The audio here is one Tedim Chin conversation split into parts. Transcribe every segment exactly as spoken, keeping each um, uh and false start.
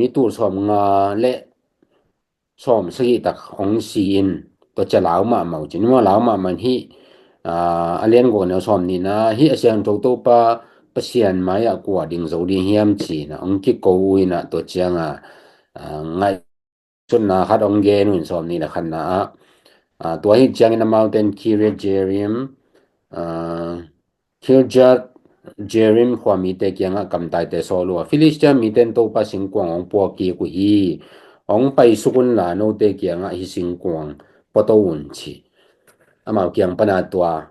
tul sawmnga le sawmsagih tak hong si in, tua ciang lau mahmah uh cin maw, lau mahmah in hih, aa, a lian guk neu sawmnihna, hih a siangtho Topa Pasian mai-ah kua ding zo ding hiam ci-in ah hong kiko uh in ah, tua ciangah, aa, ngaihsutna khat hong gen uh in, sawmnih le khatna ah, aa, tua hi ciangin amaute in Kiriath Jearim, aa, Kirjath Jearim khua mite kiangah kamtaite sawl uh a, Filistia mite in Topa singkuang hong puak kik uh hi. Hong paisuk unla, note kiangah hih singkuang puato un, ci. Amau kiang pana tua,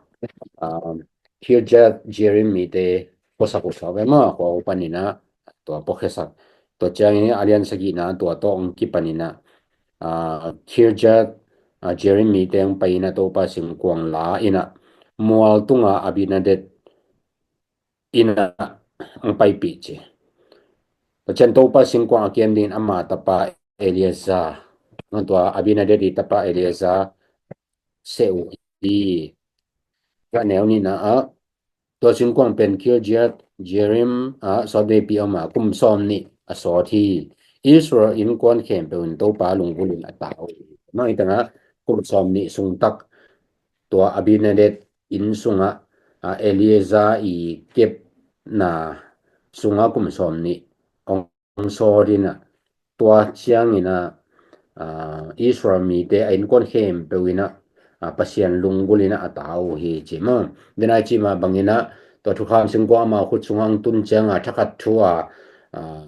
aa, Kirjath Jearim mite puasak uh saw ve maw, khua uh panin ah tua puakhiasak. Tua ciangin a lian sagihna tua tawh hong kipanin ah, aa, Kirjath, aa, Jearim mite hong pai in ah Topa singkuang la in ah, mual tunga Abinadab in ah hong paipih ci. Tua ciang Topa singkuang a kem dingin ama tapa Eleazar, tua Abinadab i tapa Eleazar seh uh hi. Tua neu nihna ah, tua singkuang pen Kirjath Jearim ah sawtveipi om a, kum sawmnih a sawt hi. Israel innkuan khempeuh in Topa lunggulh in a ta uh hi. Mah hi tangah kum sawmnih sung tak tua Abinadab inn sungah, aa, Eleazar i kepna sungah kum sawmnih hong sawt in ah, tua ciangin ah, aa, Israel mite a innkuan khempeuh in ah, aa, Pasian lunggulh in ah a ta uh hi, ci maw. Denai ci mah bangin ah, tua thukham singkuang amau khut sungah hong tun ciangah thakhat thu a, aa,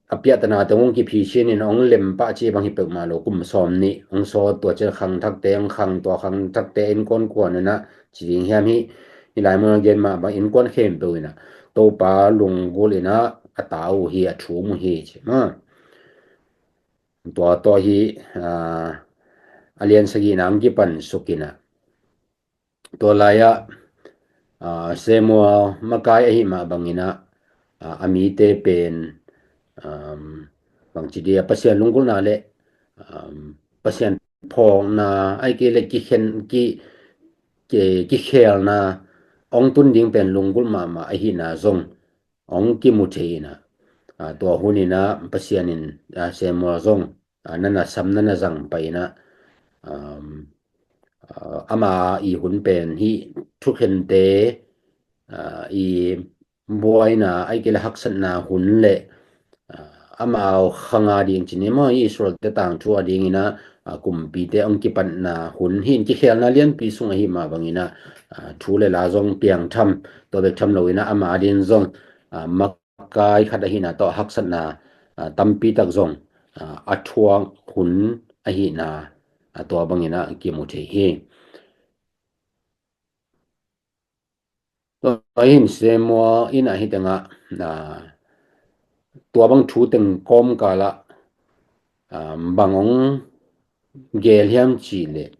a piahtana teng hong kiphicin in hong lem pah ci bang hi peuhmah lo, kum sawmnih hong sawt, tua ciang khangthakte hong khang, tua khangthakte innkuan kuan in ah ci ding hiam, hih, hih lai mun a gen mah bang innkuan khempeuh in ah Topa lunggulh in ah a ta uh hi, a thum uh hi, ci maw. Tua tawh hih, aa, a lian sagihna hong kipan suk in ah, tua lai-ah, aa, Samuel makai ahih mah bangin ah, aa, a mite pen, am, bangci dia, Pasian lunggulhna le, am, Pasian phawkna, ahih kei leh kikhen, ki, ki, kikhelna hong tun ding pen lunggulh mahmah ahihna zong hong kimu thei in ah, aa, tua hun in ah Pasian in, aa, Samuel zong, aa, na na sam, na na zang pai in ah, am, aa, ama i hun pen hih thukhente, aa, i buaina, ahih kei leh haksatna hun le, aa, amau khang a ding ci ni maw, Israelte tangthu a dingin ah, aa, kumpite hong kipatna hun hi in, kikhelna lianpi sung ahih mah bangin ah, aa, thu le la zong piang tham, tua bek tham lo in ah ama a dingin zong, aa, makai khat ahihna tawh haksatna, aa, tampi tak zong, aa, a thuak hun ahihna, aa, tua bangin ah kimu thei hi. Tua hi in Samuel in ah hih tengah, aa, tua bang thu teng kawmkal ah, aa, bang hong gel hiam cih leh,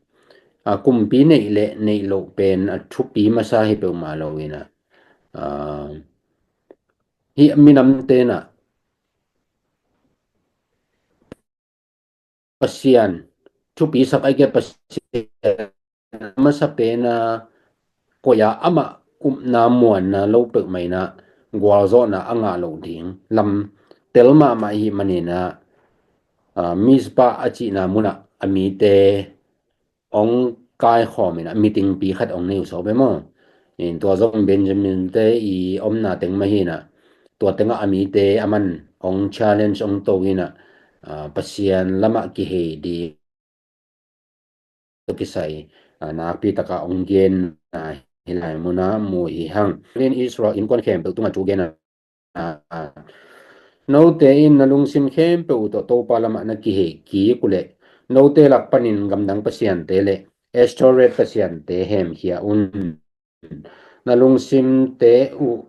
aa, kumpi neih le neih loh pen a thupi masa hi peuhmah lo in ah, aa, hih minamte in ah Pasian thupisak, ahih kei leh Pasian masa pen a koih a amah upna muanna lo peuhmah in ah gualzawhna a ngah loh ding lam tel mahmah ahih manin ah, aa, Mizpah a cihna munah a mite hong kaikhawm in ah meetingpi khat hong nei uh saw ve maw. In tua zong Benjamin-te i omna teng mah hi in ah, tua tengah a mite a man hong challenge, hong to in ah, aa, Pasian lamah kihei ding tawh kisai, aa, nakpi takah hong gen, aa, hih lai munah mu hi hang. In Israel innkuan khempeuh tungah thu gen a, aa, note in na lungsim khempeuh uh tawh Topa lamah na kihei kik uh leh, note lak panin gamdang pasiante le Ashtoreth pasiante hemkhia un. Na lungsimte uh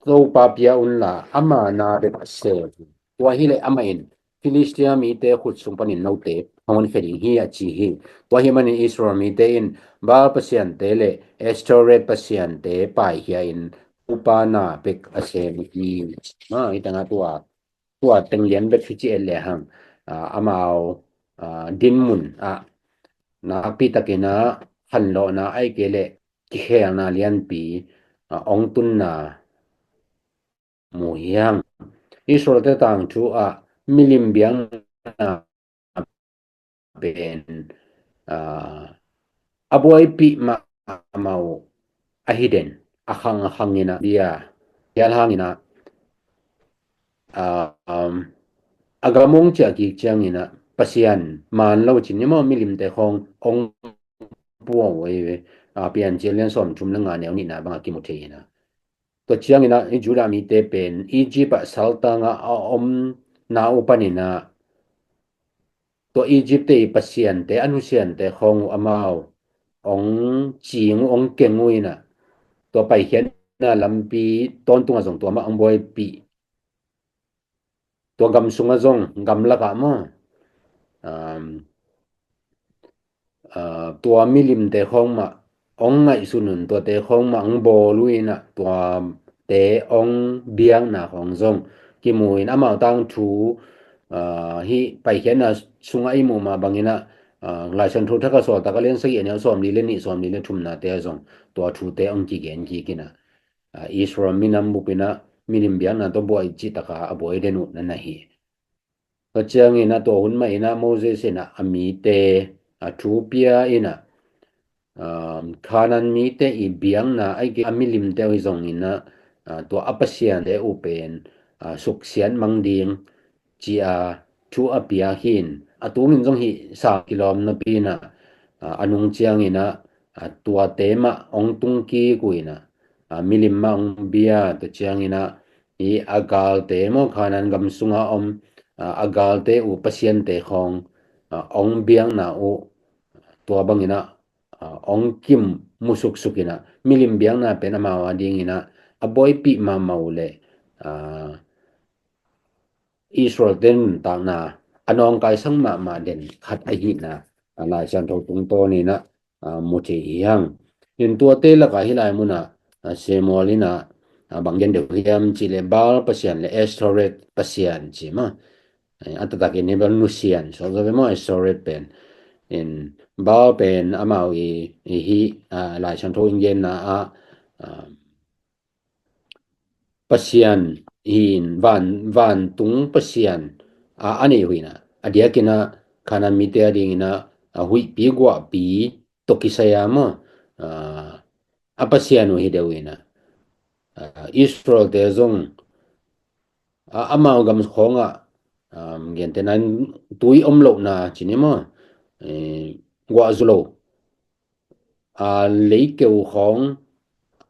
Topa pia unla, ama na bek sem. Tua hileh amah in Filistia mite khut sung panin note hong honkhia ding hi, a ci hi. Tua ahih manin Israel mite in Baal pasiante le Ashtoreth pasiante paikhia in Topa na bek a sem hi. Ma, hih tengah tua, tua teng lian bek hi ci et lehang, aa, amau, aa, dinmun ah nakpi takin ah khanlawhna, ahih kei leh kikhelna lianpi, aa, hong tunna mu hi hang. Israel-te tangthu ah milim biakna pen, ah, a buaipih mahmah uh ahi den, a khang a khang in ah bia, hial hang in ah, ah, um, a gam hong ciah kik ciangin ah Pasian man lo cin ni maw, milimte khawng hong pua uh ahi ve. Ah, Piancil lian sawmthum le nga neu nihna bangah kimu thei in ah. Tua ciangin ah i Judah mite pen Egypt ah saltang ah a omna uh panin ah tua Egypt-te i pasiante, a nusiante khawng uh amau hong cing uh, hong keng uh in ah, tua paikhiatna lampi tawntung ah zong tua mah hong buaipih. Tua gam sungah zong, gamlak ah maw, um, ah, tua milimte khawng mah hong ngaihsun un, tuate khawng mah hong bawl uh in ah, tuate hong biakna khawng zong kimu in, amau tangthu, ah, hih paikhiatna sungah i muh mah bangin ah, ah, Lai Siangtho Thak a Sawltak a lian sagih a neu sawmli le nih, sawmli le thumnate ah zong tua thute hong kigen kik in ah, ah, Israel minam bup in ah milim biakna tawh buai cih tak a a buai den uh na na hi. Tua ciangin ah tua hun mah in ah Moses in ah a mite, ah, thu pia in ah, um, Kanaan mite i biakna, ahih kei leh a milimte uh hi zongin ah, ah, tua a pasiante uh pen, ah, suksiat mang ding ci a thu a piak hi in, a tungin zong hih sa kilawm napi in ah, ah, a nung ciangin ah, ah, tuate mah hong tung kik uh in ah, ah, milim mah hong bia, tua ciangin ah hih a galte maw, Kanaan gam sungah om, ah, a galte uh pasiante khawng, ah, hong biakna uh tua bangin ah, ah, hong kimu suksuk in ah, milim biakna pen amau a dingin ah a buaipih mahmah uh leh, ah, Israel-te nuntakna a nawngkaisang mahmah den khat ahihna, ah, Lai Siangtho tungtawn in ah, ah, mu thei hi hang. In tuate lakah hih lai munah, ah, Samuel in ah, ah, bang gen deuh hiam cih leh Baal pasian le Ashtoreth pasian ci maw. Eh, a taktakin hi bel nusian, suak zaw ve maw, Ashtoreth pen. In Baal pen amau i, i hih, ah, Lai Siangtho in genna ah, ah, pasian hi in, van, vantung pasian, ah, a nei uh hi in ah, a diakin ah Kanaan mite a dingin ah, ah, huihpi guahpi tawh kisai a maw, ah, a pasian uh hi deuh in ah, ah, Israel-te zong, ah, amau gam khawngah, um, gentehna in tui om lohna ci ni maw, eh, guah zu lo, ah, leikeu khawng,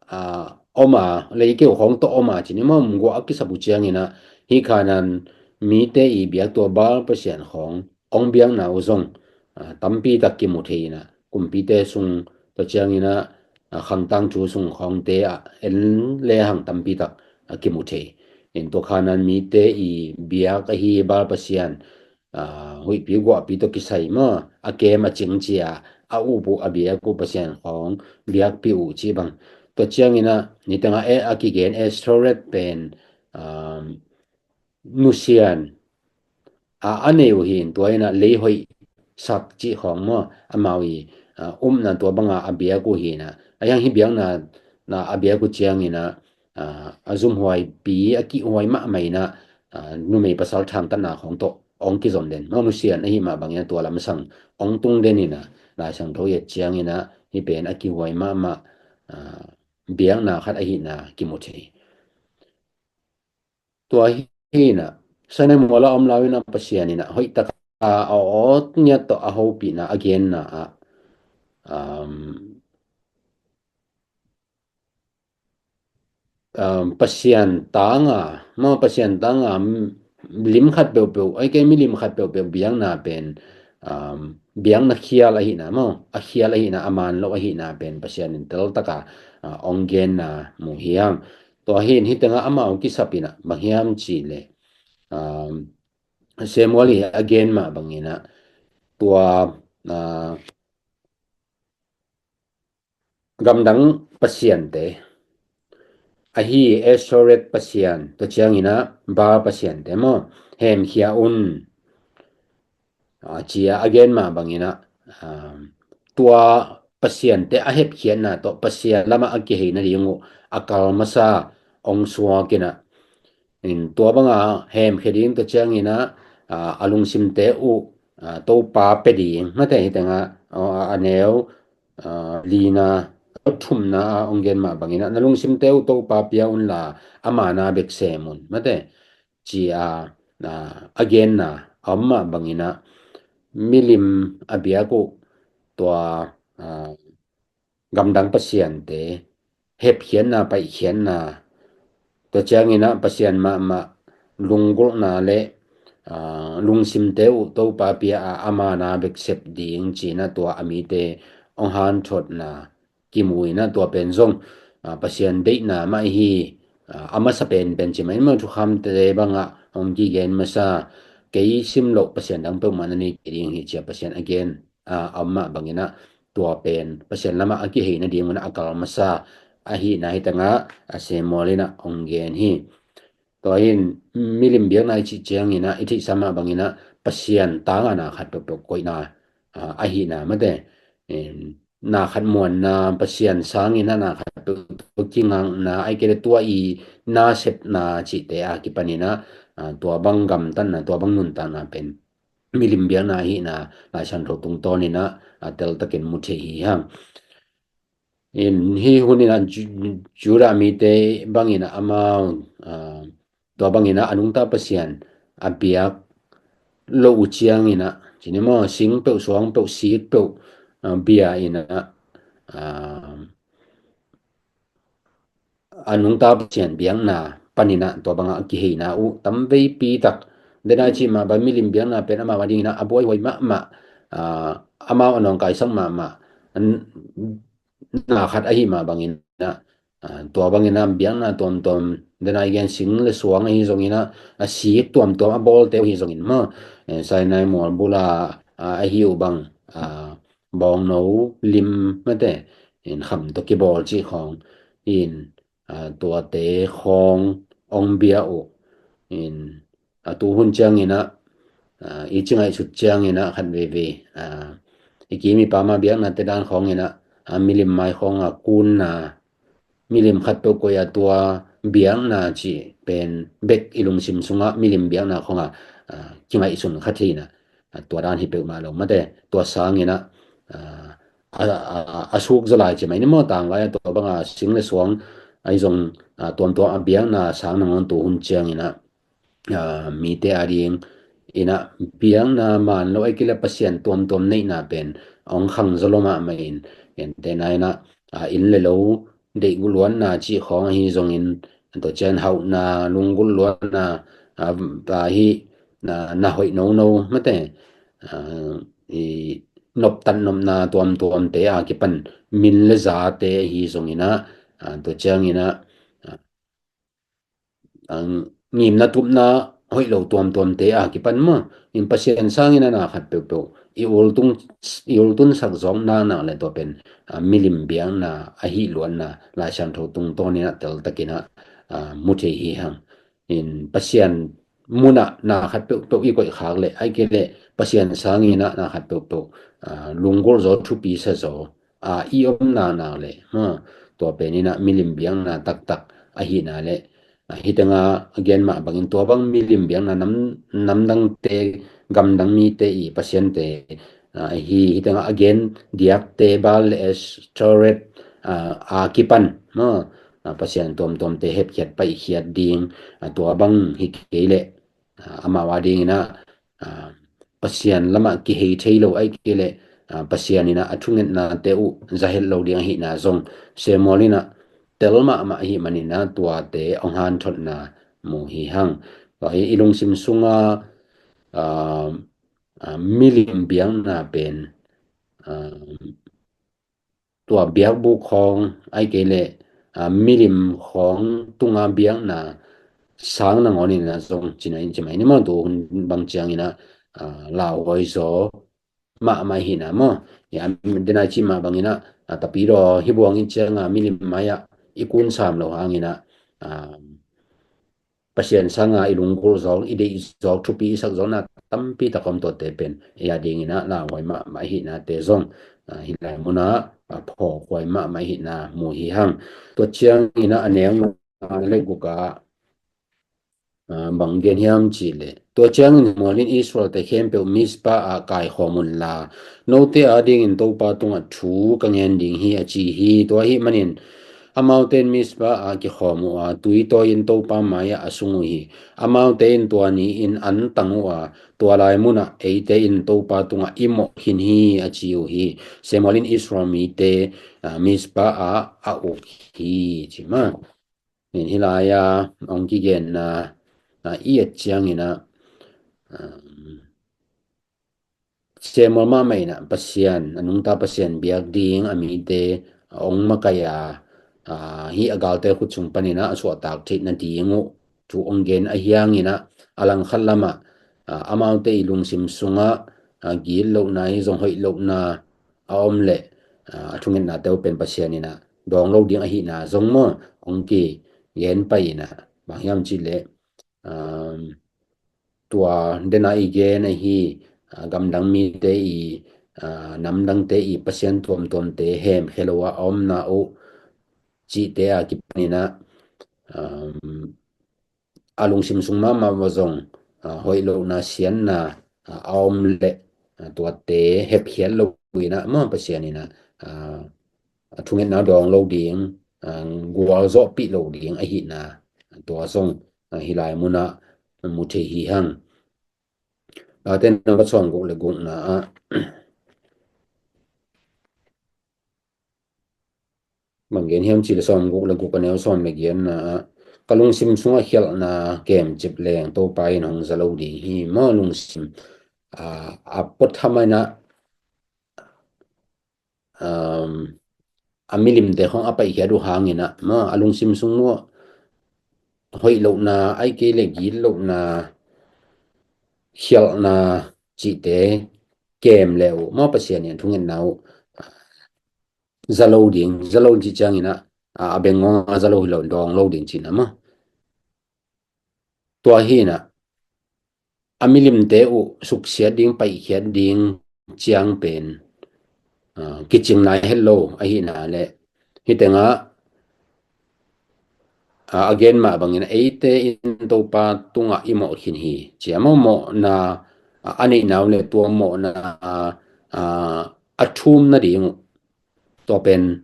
ah, om a, leikeu khawng tawh om a ci ni maw, guah a kisap uh ciangin ah hih Kanaan mite i biak tua Baal pasian khawng hong biakna uh zong, ah, tampi tak kimu thei in ah, kumpite sung, tua ciangin ah, ah, khangtang thu sung khawngte ah en lehang tampi tak, ah, kimu thei. In tua Kanaan mite i biak ahi Baal pasian, ah, huihpi guahpi tawh kisai maw, a kem a cing ci a, a up uh, a biak uh pasian khawng biakpih uh cih bang. Tua ciangin ah niteng ah, eh, a kigen Ashtoreth pen, um, nusian, ah, a nei uh hi in, tua in ah lei hoih sak cih khawng maw, amau i, ah, upna tua banga a biak uh hi in ah, a hiang hih biakna, na a biak uh ciangin ah, ah, a zumhuaipi, a kihhuai mahmah in ah, ah, numei pasal thangtatna khawng tawh hong kizom den maw, nusian ahih mah bangin ah tua lamsang hong tung den in ah, Lai Siangtho i et ciangin ah hih pen a kihhuai mahmah, ah, biakna khat ahihna kimu thei. Tua hi in ah, Sinai mual a om lai-in ah Pasian in ah hoih taka a awt ngiat tawh a hopihna a genna ah, um, um, Pasian tanga, maw, Pasian tanga, mm, lim khat peuhpeuh, ahih kei leh milim khat peuhpeuh biakna pen, um, biakna khial ahihna, maw, a khial ahihna, a man lo ahihna pen Pasian in teltaka, ah, hong genna mu hi hang. Tua hi in hih tengah amau kisap in ah bang hiam cih leh, um, Samuel i a gen mah bangin ah tua, ah, gamdang pasiante, ahi Ashtoreth pasian, tua ciangin ah Baal pasiante maw, hemkhia un, ah, ci a a gen mah bangin ah, ah, tua pasiante a hepkhiatna tawh Pasian lamah a kihei nading uh a kal masa hong suak in ah, In tua banga hemkhia ding, tua ciangin ah, ah, a lungsimte uh, ah, Topa pia ding, mate, hi tengah, ah, a neu, ah, lina, thumna a hong gen mah bangin ah, na lungsimte uh Topa pia unla, ama na bek sem un, mate, ci a, ah, a genna a om mah bangin ah, milim a biak uh tua, ah, gamdang pasiante hepkhiatna, paihkhiatna, tua ciangin ah Pasian mahmah lunggulhna le, ah, lungsimte uh Topa pia a, ama na bek sep ding ci-in ah tua a mite hong hanthotna kimu in ah, tua pen zong, ah, Pasian deihna mah hi, ah, a masa penpen ci mah in, mah thukhamte bangah hong kigen masa, kei simloh Pasian dang peuhmah na nei kei ding hi, ci a Pasian a gen, ah, a om mah bangin ah, tua pen Pasian lamah a kihei nadingun ah a kal masa ahihna hi tengah, ah, Samuel in ah hong gen hi. Tua hi in, milim biakna i cih ciangin ah, i theihsa mah bangin ah, Pasian tangah na khat peuhpeuh koihna, ah, ahihna, mate, em, na khat muanna, Pasian sangin ah na khat peuhpeuh kingakna, ahih kei leh tua i nasepna cihte a kipanin ah, ah, tua bang gamtatna, tua bang nuntakna pen milim biakna ahihna Lai Siangtho tungtawnin ah, ah, teltakin mu thei hi hang. In hih hun in ah Ju-, Judah mite bangin ah amau, ah, tua bangin ah a nungta Pasian a biak loh uh ciangin ah, ci ni maw, sing peuh, suang peuh, sik peuh, ah, bia in ah, ah, a nungta Pasian biakna panin ah tua bangah a kiheina uh tam veipi tak. Denai cih mah bang milim biakna pen amau a dingin ah a buaihuai mahmah, ah, amau a nawngkaisak mahmah, an-, na khat ahih mah bangin ah, ah, tua bangin ah biakna tuamtuam, denai gen sing le suang ahi zongin ah, a sik tuamtuam a bawlte uh ahi zongin maw, eh, Sinai mual bula, ah, ahi uh bang, ah, bawngno lim, mate, in kham tawh kibawl cih khawng, in, ah, tuate khawng hong bia uh. In, ah, tu hun ciangin ah, ah, i ci ngaihsut ciangin ah khat veivei, ah, i kim i pam a biaknate dan khawngin ah, ah, milim mai khawng a kunna, milim khat peuh koih a tua biakna cih pen bek i lungsim sungah milim biakna khawngah, ah, kingaihsun kha thei in ah, ah, tua dan hi peuhmah lo, mate, tua sangin ah, ah, a, a, a suk zaw lai ci mai ni maw, tanglai a tua banga sing le suang ahi zong, ah, tuamtuam a biakna sang nangawn tu hun ciangin ah, ah, mite a dingin ah biakna man lo, ahih kei leh Pasian tuamtuam neihna pen hong khang zaw lo mahmah in, ente na in ah, ah, inn le lo deih luanna cih khawng ahi zongin, tua ciang hauhna, lunggulh luanna, ah, ah, hih, ah, na hoih nono, mate, ah, i noptat nopna tuamtuamte a kipan min le zate ahi zongin ah, ah, tua ciangin ah, ah, ah, ngimna tupna hoih lo tuamtuamte a kipan maw, in Pasian sangin ah na khat peuhpeuh i ultung, i ultunsak zawk naknak le tua pen, ah, milim biakna ahih luatna Lai Siangtho tungtawnin ah teltakin ah, ah, mu thei hi hang. In Pasian munah na khat peuhpeuh i koih khak leh, ahih kei leh Pasian sangin ah na khat peuhpeuh, ah, lunggulh zaw, thupi sa zaw, ah, i om naknak leh, ha, tua pen in ah milim biakna taktak ahihna leh, ah, hih tengah a gen mah bangin tua bang milim biakna nam, namdangte, gamdang mite i pasiante, ah, hih, hih tengah a gen diakte, Baal le Ashtoreth, ah, a kipan, ha, ah, pasian tuamtuamte hepkhiat, paihkhiat ding, ah, tua bang hi kei leh, ah, amau a dingin ah, ah, Pasian lamah kihei thei lo, ahih kei leh, ah, Pasian in ah a thungetnate uh za het lo ding ahihna zong Samuel in ah tel mahmah ahih manin ah tuate hong hanthotna mu hi hang. Tua hi i lungsim sunga, ah, ah, milim biakna pen, ah, tua biakbuk khawng, ahih kei leh, ah, milim khawng tunga biakna sang nangawnin ah zong cina in ci mai ni maw, tu hun bang ciangin ah, ah, lauhuai zaw mahmah hi na maw. Ya, denai ci mah bangin ah, ah, tapidaw hi buang in ciang ah milim mai ah i kun sam lo hangin ah, ah, Pasian sanga i lunggulh zawk, i deih zawk, thupi i sak zawkna tampi tak om, tuate pen ei a dingin ah lauhuai mahmah ahihnate zong, ah, hih lai munah, ah, phawkhuai mahmah ahihna mu hi hang. Tua ciangin ah a neu nga le guk ah, Aa, bang gen hiam cih leh, tua ciangin Samuel in Israel-te khempeuh Mizpah ah kaikhawm unla, note adingin Topa tungah thu ka ngen ding hi, a ci hi. Tua ahih manin amaute in Mizpah ah kikhawm uh a, tui tawi-in Topa mai-ah a sung uh hi. Amaute in tua ni-in an tang uh a, tua lai munah eite in Topa tungah i mawh khin hi, a ci uh hi. Samuel in Israel mite, aa, Mizpah ah a uk hi, ci mah. Hih lai-a hong kigenna, aa, i et ciangin ah, aa, Samuel mahmah in ah Pasian, a nungta Pasian biak ding a mite hong makaih a, aa, hih a galte khut sung panin ah a suahtak theih nading uh thu hong gen ahih hangin ah, a langkhat lamah, aa, amaute i lungsim sungah, aa, gitlohna hi zong hoih lohna a om leh, aa, a thungetnate uh pen Pasian in ah dawng lo ding ahihna zong maw, hong kigen pai in ah, bang hiam cih leh, aa, tua den a i gen ahi, aa, gamdang mite i, aa, namdangte i pasian tuamtuamte hemkhia lo a a omna uh cihte a kipanin ah, aa, a lungsim sung mahmah uah zong, aa, hoih lohna, siatna, aa, a om leh, aa, tuate hepkhiat lo in ah maw, Pasian in ah, aa, a thungetna dawng lo ding, aa, gualzawhpih lo ding ahihna, tua zong, aa, hih lai munah mu thei hi hang. Late number sawmguk le gukna ah, bang gen hiam cih leh sawmguk le guk a neu sawm le giatna ah, ka lungsim sungah khialhna kemcip leng Topa in hong za lo ding hi maw, lungsim, aa, a puatham in ah, um, a milimte khawng a paihkhiat uh hangin ah maw, a lungsim sung uh hoih lohna, ahih kei leh gitlohna, khialhna cihte kem le uh maw, Pasian in thungetna uh za lo ding, za lo cih ciangin ah, aa, a bengngong a za lo hi lo, dawng lo ding cihna maw. Tua hi in ah, a milimte uh suksiat ding, paihkhiat ding ciang pen, aa, kicing nai het lo ahihna leh, hih tengah, aa, a gen mah bangin eite in Topa tungah i mawh khin hi, ci a maw, mawhna, aa, a neihna uh leh tua mawhna, aa, a thum nading uh, tua pen,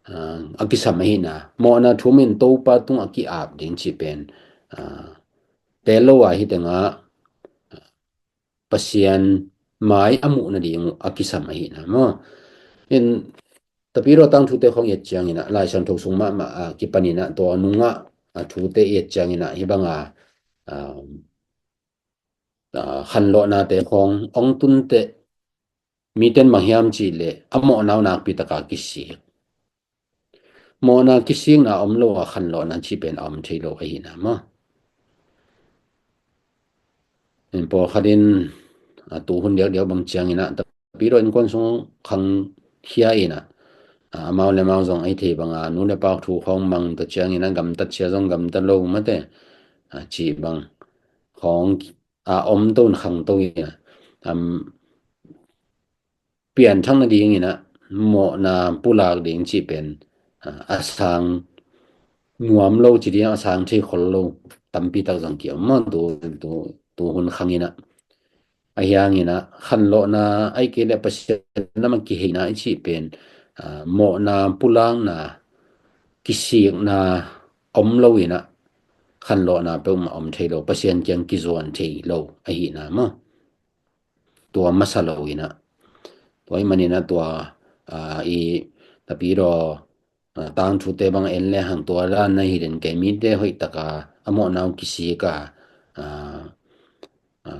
aa, a kisam ahihna, mawhna thum in Topa tungah ki-ap ding cih pen, aa, tel lo a, hih tengah Pasian mai a muh nading uh a kisam ahihna maw. In, Tapidaw tangthute khawng i et ciangin ah, Lai Siangtho sung mahmah a kipanin ah, tua nungah a thute i et ciangin ah, hih banga, aa, aa, khanlawhnate khawng hong tun teh, mite in bang hiam cih leh a mawhna uh nakpi taka kisik. Mawhna kisikna om lo a khanlawhna cih pen a om thei lo ahihna maw. In pawlkhat in, aa, tuhun diakdiak bang ciangin ah, Tapidaw innkuan sung khangkhia in ah, aa, amau le amau zong a hih theih banga nu le pa thu khawng mang ta ciangin ah, gamtat sia zong gamta lo mate, aa, cih bang khawng, aa, om to in khang to in ah, am, pianthak nadingin ah mawhna pulak ding cih pen, aa, a sang nuam lo ci ding, a sang thei khol lo tampi tak zong ki-om maw, tu, tu, tuhun khangin ah. Ahih hangin ah khanlawhna, ahih kei leh Pasian lam a kiheihna i cih pen, aa, mawhna pulakna, kisikna om lo in ah khanlawhna peuhmah om thei lo, Pasian kiang kizuan thei lo ahihna maw. Tua masa lo in ah, tua ahih manin ah tua, aa, i Tapidaw, aa, tangthute bang en le hang tua dan na hi den kei, mite hoih taka a mawhna uh kisik a, aa, aa,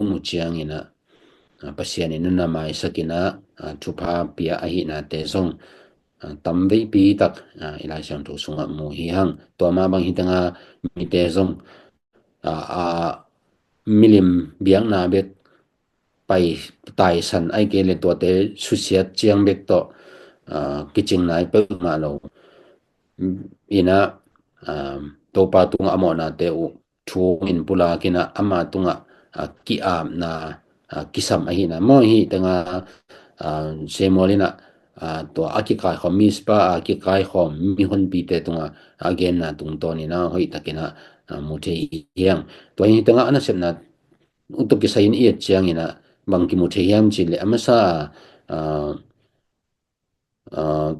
mu ciangin ah, aa, Pasian in nunna maisak in ah, aa, thupha pia ahihnate zong, aa, tam veipi tak, aa, i Lai Siangtho sungah mu hi hang. Tua mah bang hih tengah mite zong, aa, aa, milim biakna bek pai taisan, ahih kei leh tuate susiat ciang bek tawh, aa, kicing nai peuhmah lo in ah, aa, Topa tungah a mawhnate uh thu in pulak in ah, ama tungah, aa, ki-apna, aa, kisam ahihna maw. Hih tengah, aa, Samuel in ah, ah, tua a kikaikhawm, Mizpah a kikaikhawm mihonpite tungah a genna tungtawn in ah hoihtakin ah, ah, mu thei hi hang. Tua hi tengah a nasepna uh tawh kisai in i et ciangin ah bang kimu thei hiam cih leh a masa, ah, ah,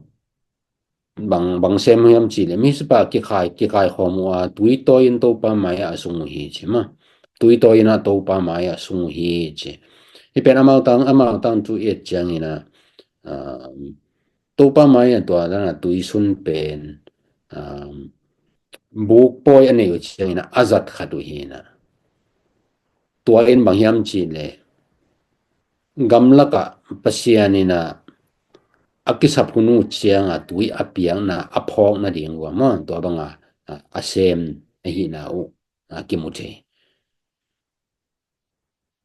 bang, bang sem hiam cih leh Mizpah kikai, kikaikhawm uh a, tui tawi in Topa mai-ah a sung uh hi ci maw. Tui tawi in ah Topa mai-ah a sung uh hi ci. Hih pen amau tang, amau tang thu i et ciangin ah, ah, Topa mai-ah tua dan a tuisun pen, ah, bukpawi a nei uh ciangin ah a zat khat uh hi in ah. Tua in bang hiam cih leh gamlakah Pasian in ah a kisap hun uh ciangah tui a piakna, a phawkna ding uh a maw, tua bangah, ah, a sem ahihna uh, ah, kimu thei.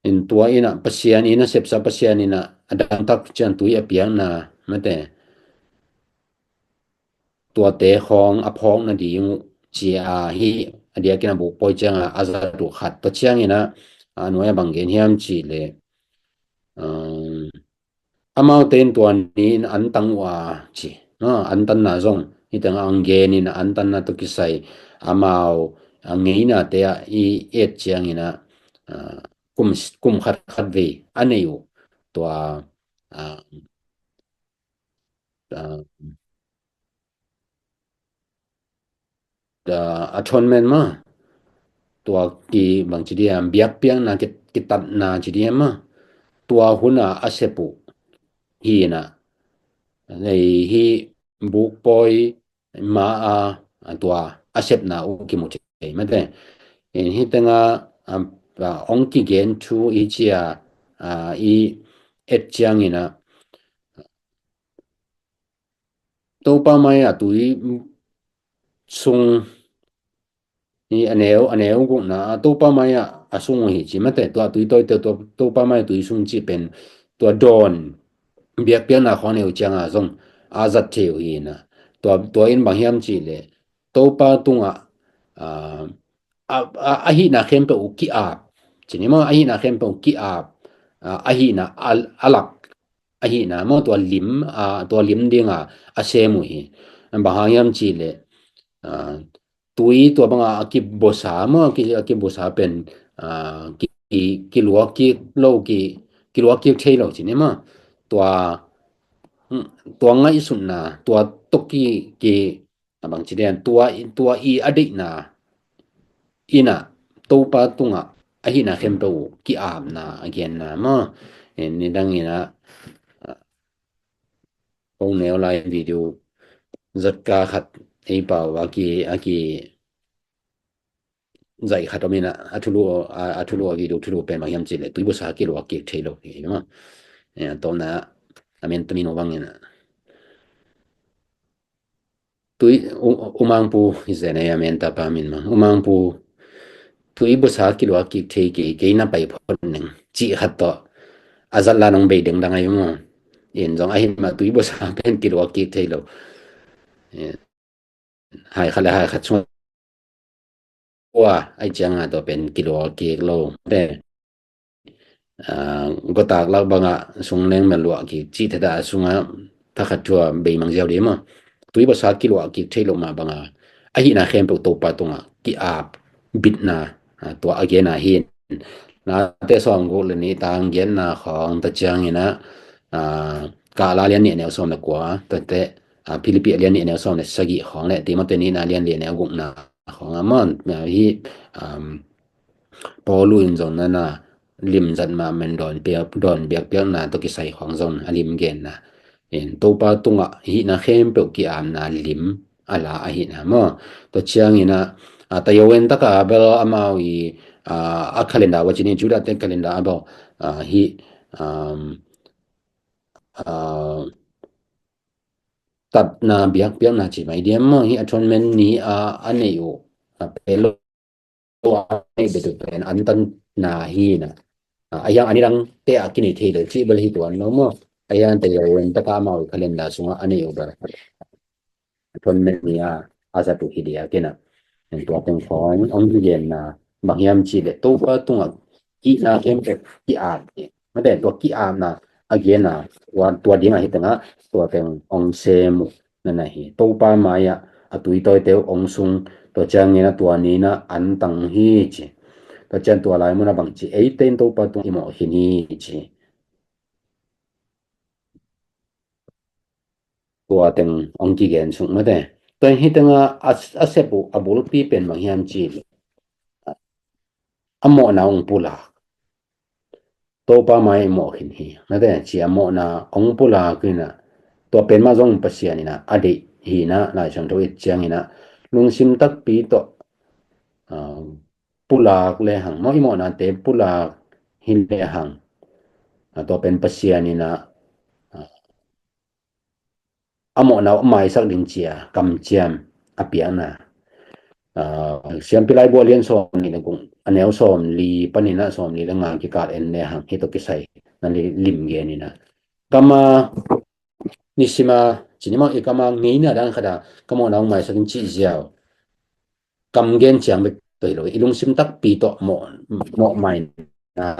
In tua in ah Pasian in a sepsa, Pasian in ah a dangtak ciang tui a piakna, mate, tuate khawng a phawkna ding uh ci a, hih a diakin a bukpawi ciangah a zat uh khat tawh ciangin ah, a nuai-ah bang gen hiam cih leh, um, amaute in tua ni-in an tang uh a ci, ah, an tanna zong hih tengah ang gen in ah an tanna tawh kisai amau, ah, ngeinate ah i et ciangin ah, ah, kum, kum khat khat vei a nei uh tua, ah, ah, ah, atonement mah, tua ki bang ci diam, biakpiakna, ki, kitatna ci diam mah, tua hun a a sep uh hi in ah, hih bukpawi ma-a, ah, tua a sepna uh kimu thei mate. In hih tengah, ah, ah, hong kigen thu i ci a, ah, i et ciangin ah Topa mai-ah tui sung hi a neu, a neu gukna ah Topa mai-ah a sung uh hi ci mate, tua tui tawite, tua Topa mai-ah tui sung cih pen tua dawn biakpiakna khawng a neu ciangah zong a zat thei uh hi in ah. Tua, tua in bang hiam cih leh Topa tungah, ah, a, a, a hihna khempeuh uh ki-ap ci ni maw, a hihna khempeuh uh ki-ap, ah, a hihna a, a lak, a hihna maw, tua lim, ah, tua lim dingah a sem uh hi. Bang hang hiam cih leh, ah, tui tua bangah a kibuasa maw, a ki, a kibuasa pen, ah, ki, ki, kiluak kik lo, ki, kiluak kik thei lo ci ni maw. Tua, tua ngaihsutna, tua tawh ki, ki, a bang ci diam, tua, tua i a deihna in ah Topa tungah a hihna khempeuh uh ki-apna a genna maw. Eh, nidang in ah, ah, hong neu lai video zatka khat ei pau a ki, a ki zaih khat om in ah, a thulu, a, a thulu a video thulu pen bang hiam cih leh tui buasa kiluak kik thei lo hi maw. Eh, a tawpna a men tami no bang in ah tui, u, u mangpu hi zen a, a men tapa min maw. U mangpu, tui buasa kiluak kik thei kei, kei na pai phot ning cih khat tawh a zat la nong bei dengdang a hi maw. In zong ahi mah tui buasa pen kiluak kik thei lo. Eh, hai khat le hai khat sung ua, ai cianga tua pen kiluak kik lo. Te, ah, gotak lak banga sung leng mel luah kik cih theda sunga thakhat thua beimang ziau di maw. Tui buasa kiluak kik thei lo mah banga, ahihna khempeuh Topa tunga ki-ap bitna, ah, tua a gena hi. Late sawm guk le nih tang giatna khawng ta ciangina, ah, Kahla lian nih neu sawm le kua, tate, ah, Philippi lian nih neu sawm le sagih khawng le Timote nihna lian li neu gukna khawng a maw, ah, hi, um, Paulu in zong nana lim zat mahmah in dawn piak, dawn biakpiakna tawh kisai khawng zong a lim genna. In Topa tungah hihna khempeuh ki-apna lim a la ahihna maw. Tua ciangina, ah, tayo en taka bel amau i, ah, a calendar wa cini Judah te calendar a bel, ah, hi, um, ah, tatna biakpiakna ci mai diam maw, hi atonement ni a, a nei uh, a pelo a nei betu pen an tanna hi na. Ah, a hiang a nidang te a kinei thei lo ci bel hi tuan lo maw. A hiang te yo wen taka amau i calendar sunga a nei uh bel atonement ni a, a zat uh hi dia kina. En tua teng khawng ong hi genna bang hiam ci le Topa tunga hihna khempeuh ki-ap ni. Mate tua ki-apna, a gen a, tua, tua ding ahi tengah tua teng ong sem uh na na hi. Topa mai-ah a tuitawite uh ong sung, tua ciangin a tua ni-in a antang hi ci. Tua ciang tua lai munah bang ci, eite in Topa tungah i mawh khin hi ci. Tua teng ong kigen suk mate. Tua hi tengah a, a sep uh a bulpi pen bang hiam ci leh, a mawhna ong pulak. Topa mai i mawh khin hi mate, ci a mawhna ong pulak in a, tua pen mah zong Pasian in a a deih hi in a, Lai Siangtho i et ciangin a lungsim takpi tawh, ah, pulak lehang, maw, i mawhnate pulak hi lehang, ah, tua pen Pasian in a, ah, a mawhna uh maisak ding ci a kamciam a piakna. Ah, Siampi Laibu a lian sawm nih le guk, a neu sawm li panin a sawm li le nga kikal en lehang hih tawh kisai na li, lim gen in a, kam a, nisim a, ci ni maw, i kam a ngeina dan khat a ka mawhna uh maisak in cih ziau kam gen ciang bek tawh hi lo, i lungsim takpi tawh mawh, mawh maina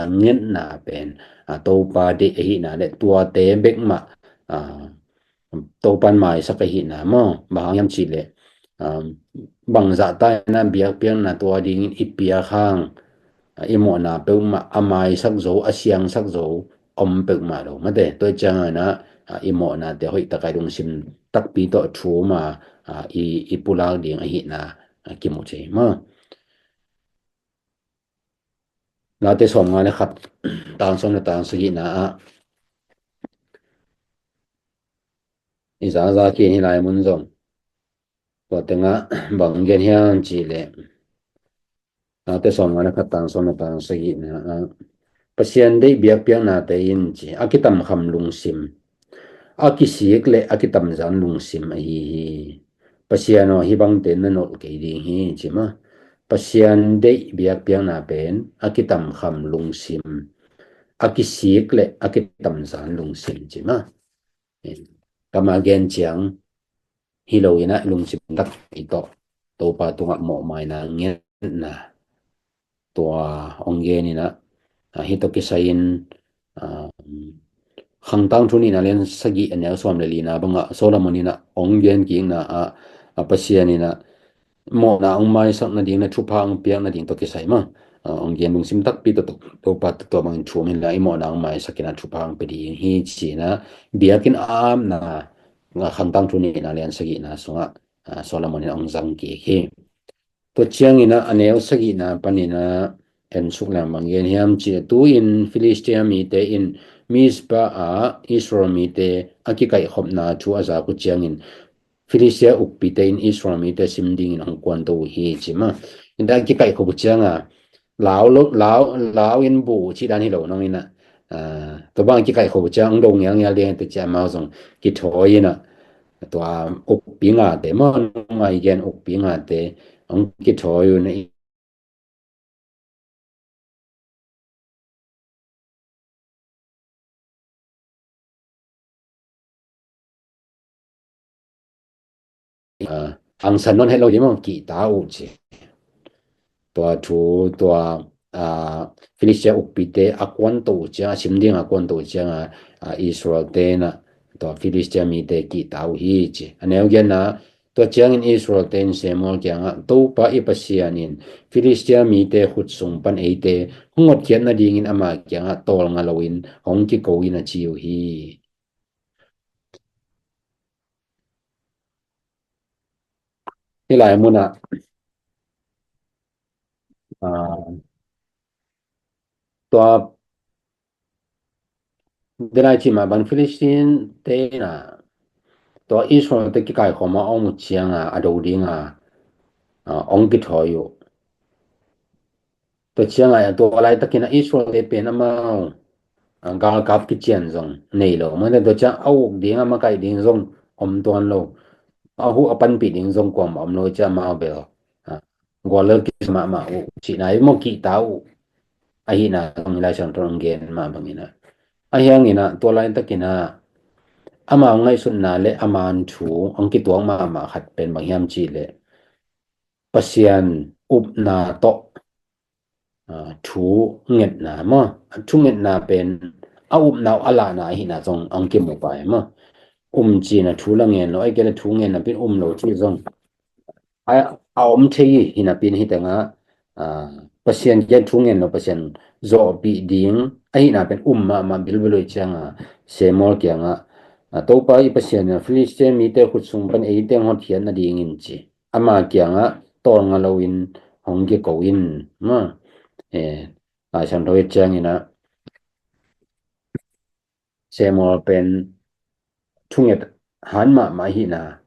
ngetna pen, ah, Topa deih ahihna le tuate bek mah, ah, Topa in maisak ahihna maw. Bang hang hiam cih leh, ah, bangzah ta in a biakpiakna tua dingin i piak hang, ah, i mawhna peuhmah a maisak zo, a siangsak zo om peuhmah lo mate. Tua ciangin a, ah, i mawhnate hoih taka i lungsim takpi tawh thum a, ah, i, i pulak ding ahihna, ah, kimu thei maw. Late sawmnga le khat, tang sawm le tang sagihna ah i zaza khin hi lai mun zong. Tua tengah bang gen hiam cih leh, Late sawmnga le khat, tang sawm le tang sagihna ah, Pasian deih biakpiaknate in ci, a kitamkham lungsim, a kisik le a kitamzan lungsim ahi hi. Pasian aw, hih bangte na nolh kei ding hi ci maw. Pasian deih biakpiakna pen a kitamkham lungsim, a kisik le a kitamzan lungsim ci maw. Kam a gen ciang hi lo in a, lungsim takpi tawh Topa tungah mawhmaina ngetna tua ong gen in a, ah, hih tawh kisai in, ah, Khangtang Thu nihna lian sagih a neu sawm le lina bangah Solomon in a ong gen kikna ah, ah, Pasian in a mawhna ong maisak nading le thupha ong piak nading tawh kisai maw, ah, ong gen lungsim takpi tawh, tawh, Topa tawh, tua bangin thum in la, i mawhna ong maisak in a thupha ong pia ding hi ci in a, biakinn a apna, ah, Khangtang Thu nihna lian sagihna sungah, ah, Solomon in ong zang kik hi. Tua ciangin a, a neu sagihna panin a en suk leng bang gen hiam cih leh, tu-in Filistia mite in Mizpah ah Israel mite a kikaihkhopna thu a zak uh ciangin Filistia ukpite in Israel mite sim dingin hong kuanto uh hi ci maw. Inda a kikaihkhop uh cianga lau lo, lau, lau in bu uh cih dan hi lo nong in a, ah, tua bang a kikaihkhop uh ciang hong do ngialngial ding te ci a, amau zong kithawi in a, tua ukpi ngate maw, nong a i gen ukpi ngate hong kithawi uh na, ah, angsan non het lo ding maw, kihta uh ci. Tua thu, tua, ah, Filistia ukpite a kuanto uh ciang, a sim ding a kuanto uh cianga, ah, Israel te in a, tua Filistia mite kihta uh hi ci. A neu giatna, tua ciangin Israel te in Samuel kiangah, Topa i Pasian in Filistia mite khut sung pan eite hong hotkhiat nadingin ama kiangah tawlnga loin hong kiko in a ci uh hi. Hih lai munah, ah, tua denai cima ban Filistin te in a, tua Israel te kikaikhawm a om uh cianga a do dinga, ah, ong kithawi uh. Tua cianga, tua laitakin a Israel te pen amau, ah, galkap kician zong nei lo. Mate tua ciang a uk ding a makaih ding zong om tuan lo. A huh a panpih ding zong kuamah om lo ciang amau bel, ah, guallel kisa mahmah uh cihna i maw kihta uh. Ahihna zong i Lai Siangtho ong gen mah bangin a. Ahi hangin a tua laitakin a amau ngaihsutna le a man thu ong kituak mahmah khat pen bang hiam cih leh Pasian upna tawh, ah, thu ngetna maw, thu ngetna pen a upna uh a lahna ahihna zong hong kimu pah hi maw. Um cihna thu la ngen lo, ahih kei leh thu ngen napi-in um lo cih zong a, a om thei hi napi-in hih tengah, ah, Pasian kiang thu ngen lo, Pasian zawhpih ding ahihna pen um mahmah bilbel uh ahih ciangah Samuel kiangah, ah, Topa i Pasian in Filistia mite khut sung pan ei teng hotkhiat nadingin ci. Ama kiangah tawlnga loin hong kiko in maw. Eh, Lai Siangtho i et ciangin ah Samuel pen thunget hat mahmah ahihna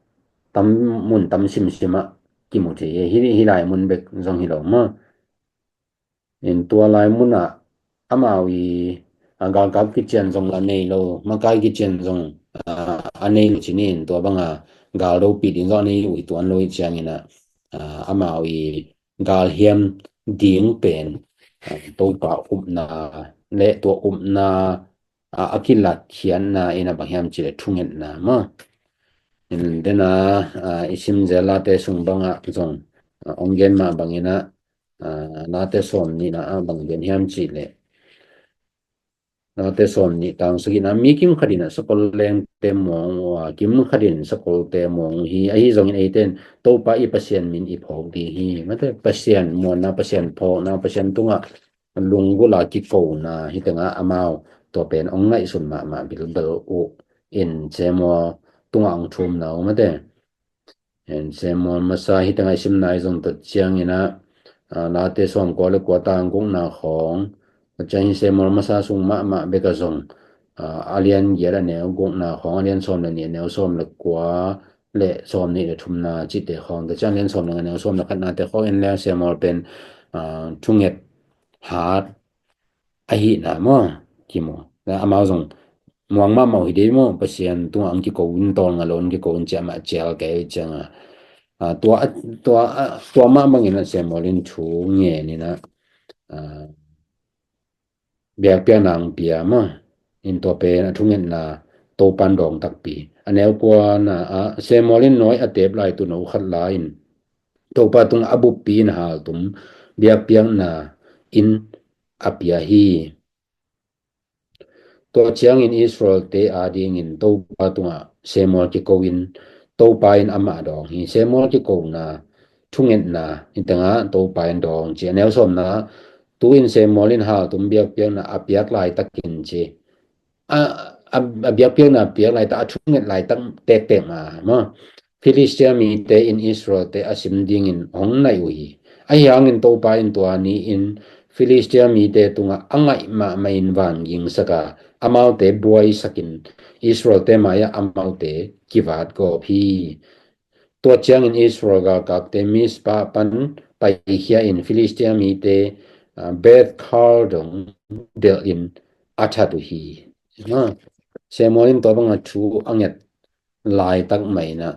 tam mun tam simsim ah kimu thei hi. Hih, hih lai mun bek zong hi lo maw. In tua lai munah amau i, a, galkap kician zong la nei lo, makai kician zong, a, a nei lo ci ni in, tua banga gal dopih ding zong a nei uh hi tuan lo ahih ciangin ah, a, amau i galhiam ding pen, a, Topa upna le tua upna, a, a kilatkhiatna in a bang hiam cih leh thungetna maw. In dena, a, i sim zel Late sung bangah zong, a, hong gen mah bangin ah, a, Late sawm nihna ah bang gen hiam cih leh, Late sawm nih tang sagihna, mi kim khat in ah sakol lengte muang uh a, kim khat in sakolte muang uh hi. Ahi zongin eite in Topa i Pasian min i phawk ding hi. Mate, Pasian muanna, Pasian phawkna, Pasian tungah lunggulh a kikona, hih tengah amau tua pen hong ngaihsun mahmah bilbel uh in Samuel tungah hong thumna uh, mate. En Samuel masa hih tengah i simna i zong tot ciangin ah, a, Late sawm kua le kua tang gukna khawng, tua ciang hih Samuel masa sung mahmah bek ah zong, a, a lian giat a neu gukna khawng, a lian sawm le nih a neu sawm le kua le sawm nih le thumna cihte khawng, tua ciang a lian sawm le nga a neu sawm le khatnate khawng en leng Samuel pen, a, thunget hat ahihna maw, kimu. Na amau zong muang mahmah uh hi dei maw, Pasian tungah hong kiko in, tawlnga lo hong kiko in ci-a mah cial kei ciangah, a, tua, a, tua, a, tua mah bangin ah Samuel in thu ngen in ah, a, biakpiakna hong pia maw. In tua pen a thungetna Topan dawng takpi. A neu kuana ah Samuel in nawi a tep lai tuuno khat la in Topa tungah a buppi in haltum biakpiakna in a pia hi. Tua ciangin Israelte adingin Topa tungah Samuel kiko in Topa in amah dawng hi. Samuel kikona, thungetna in tengah Topa in dawng ci. A neu sawmna, tu-in Samuel in haltum biakpiakna a piak laitakin ci. A, a, a biakpiakna a piak laitak, a thunget laitak tektek ma maw, Filistia mite in Israelte a sim dingin hong naih uh hi. Ahi hangin Topa in tua ni-in Filistia mite tungah a ngaih mahmah in vanging sak a, amaute buaisakin Israelte mai-ah amaute kivat gawp hi. Tua ciangin Israel galkapte Mizpah pan paikhia in Filistia mite, ah, Beth-kar dong delhin a that uh hi. Ah, Samuel in tua banga thu a nget laitak mah in ah,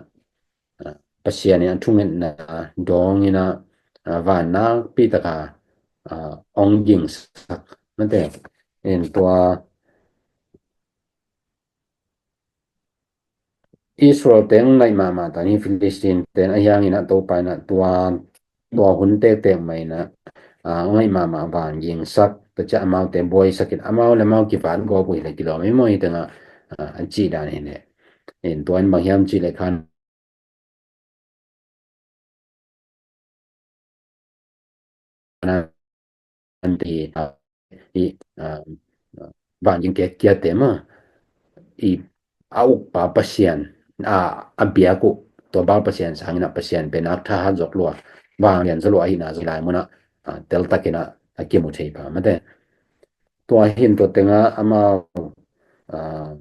ah, Pasian in a thungetna dawng in ah, ah, van nakpi taka, ah, hong gingsak. Mate, in tua Israel teng naih mahmah ta ni, Philistine teng, ahi hangin ah Topa in ah tua, tua hun tektek mah in ah, ah, ngaih mahmah vanging sak, tua ciah amaute buaisak in, amau le amau kivat gawp uh hi leh kilawm hi maw, hi tengah, ah, an cih dan hi leh. In tua in bang hiam cih leh khan an ti, ah, i, ah, vanging kia, kiate mah, i, a ukpa Pasian, a, a biak uh, tua Baal Pasian sangin ah Pasian pen a thahat zok lua, vanglian zaw lua ahihna zong lai munah, ah, teltakin ah, a kimu thei pah mate. Tua hin tua tengah amau, ah,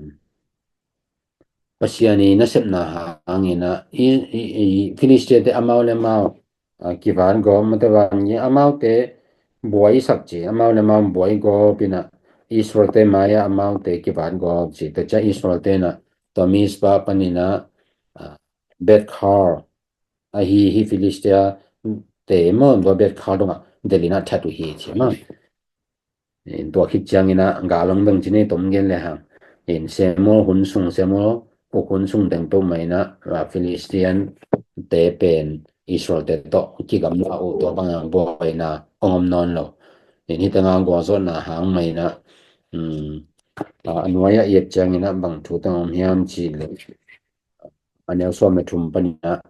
Pasian i nasepna hangin ah, i, i, i Philistia te amau le amau, ah, kivan gawp, mate, van i amaute buai sak ci, amau le amau buai gawp in ah, Israel te mai-ah amaute kivan gawp ci, tua ciah Israel te in ah, tua Mizpah panin ah, ah, Beth-kar, ahi hi Philistia te maw, tua Beth-kar dongah delhin ah that uh hi ci maw. In tua khit ciangin ah gal hong beng ci ni, tom gen le hang. In Samuel hun sung, Samuel uk hun sung teng peuhmah in ah, ah, Philistine te pen Israel te tawh kigamla uh, tua banga buaina hong om nawn lo. In hi tengah gualzawhna hang mah in ah, um, a, a nuai-ah i et ciangin ah bang thu teng om hiam cih leh, a neu sawm le thum panin ah,